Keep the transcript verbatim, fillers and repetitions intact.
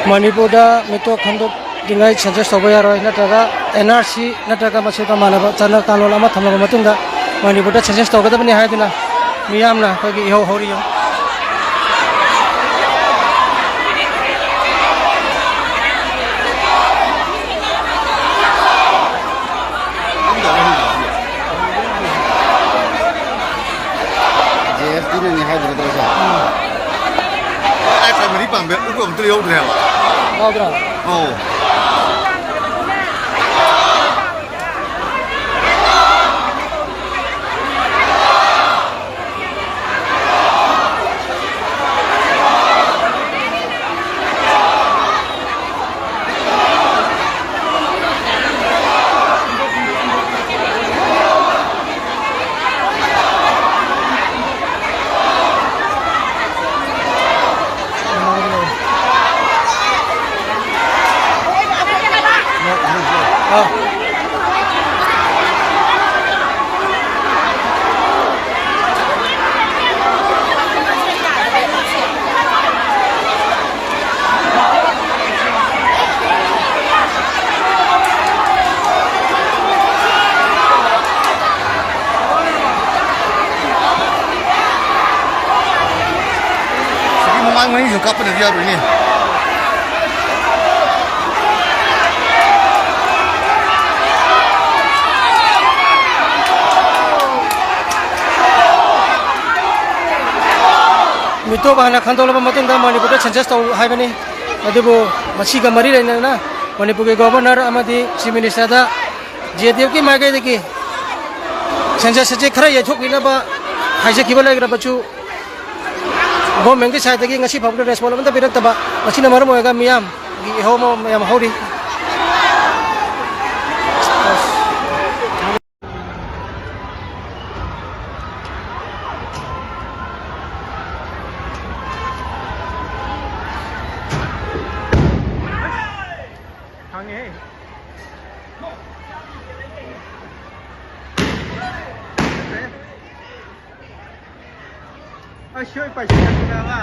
ꯃꯅꯤꯄꯨꯔꯗ ꯃꯤꯇꯣꯞ ꯈꯟꯗꯣꯛꯇ꯭ꯔꯤꯉꯩ ꯁꯦꯟꯁꯁ ꯇꯧꯕ ꯌꯥꯔꯣꯏ, ꯅꯠꯇ꯭ꯔꯒ ꯑꯦꯟ ꯑꯥꯔ ꯁꯤ ꯅꯠꯇ꯭ꯔꯒ ꯃꯁꯤꯒ ꯃꯥꯟꯅꯕ ꯆꯠꯅ ꯀꯥꯡꯂꯣꯟ ꯑꯃ ꯊꯝꯂꯕ ꯃꯇꯨꯡꯗ ꯃꯅꯤꯄꯨꯔꯗ ꯁꯦꯟꯁꯁ ꯇꯧꯒꯗꯕꯅꯤ ꯍꯥꯏꯗꯨꯅ ꯃꯤꯌꯥꯝꯅ ꯑꯩꯈꯣꯏꯒꯤ ꯏꯍꯧ ꯍꯧꯔꯤ꯫ ꯌꯦꯡꯉꯨ꯫ ꯖꯦ ꯑꯦꯐ ꯇꯤꯅꯅꯤ ꯍꯥꯏꯗꯨꯅ ꯇꯧꯔꯤꯁꯦ꯫ ꯑꯩ ꯐꯦꯃꯤꯂꯤ ꯄꯥꯝꯕ ꯎꯄ ꯑꯝꯇ ꯌꯧꯗ꯭ꯔꯦ ꯍꯥꯏꯕ꯫ ꯌꯥꯎꯗ꯭ꯔꯣ? ꯑꯧ꯫ ꯁꯤꯒꯤ ꯃꯃꯥꯡ ꯃꯅꯤꯡꯁꯨ ꯀꯥꯞꯄꯅꯗꯤ ꯌꯥꯔꯣꯏꯅꯦ꯫ ꯃꯤꯇꯣꯞ ꯍꯥꯟꯅ ꯈꯟꯗꯣꯛꯂꯕ ꯃꯇꯨꯡꯗ ꯃꯅꯤꯄꯨꯔꯗ ꯁꯦꯟꯁꯁ ꯇꯧ ꯍꯥꯏꯕꯅꯤ꯫ ꯑꯗꯨꯕꯨ ꯃꯁꯤꯒ ꯃꯔꯤ ꯂꯩꯅꯅ ꯃꯅꯤꯄꯨꯔꯒꯤ ꯒꯣꯚꯔꯅꯔ ꯑꯃꯗꯤ ꯆꯤꯐ ꯃꯤꯅꯤꯁꯇꯔꯗ ꯖꯦ ꯑꯦ ꯇꯤ ꯌꯨꯒꯤ ꯃꯥꯏꯀꯩꯗꯒꯤ ꯁꯦꯟꯁꯁ ꯑꯁꯤ ꯈꯔ ꯌꯩꯊꯣꯛꯄꯤꯅꯕ ꯍꯥꯏꯖꯈꯤꯕ ꯂꯩꯈ꯭ꯔꯕꯁꯨ, ꯒꯣꯔꯃꯦꯟꯒꯤ ꯁꯥꯏꯠꯇꯒꯤ ꯉꯁꯤ ꯐꯥꯎꯕꯗ ꯔꯦꯁꯄꯣꯟ ꯑꯃꯠꯇ ꯄꯤꯔꯛꯇꯕ ꯑꯁꯤꯅ ꯃꯔꯝ ꯑꯣꯏꯔꯒ ꯃꯤꯌꯥꯝꯒꯤ ꯏꯍꯧ ꯑꯃ ꯃꯌꯥꯝ ꯍꯧꯔꯤ꯫ ꯈꯪꯉꯦꯍꯦ꯫ ꯑꯩ ꯁꯣꯏ ꯄꯥꯏꯁꯤꯜꯂꯛꯇꯅꯕ꯫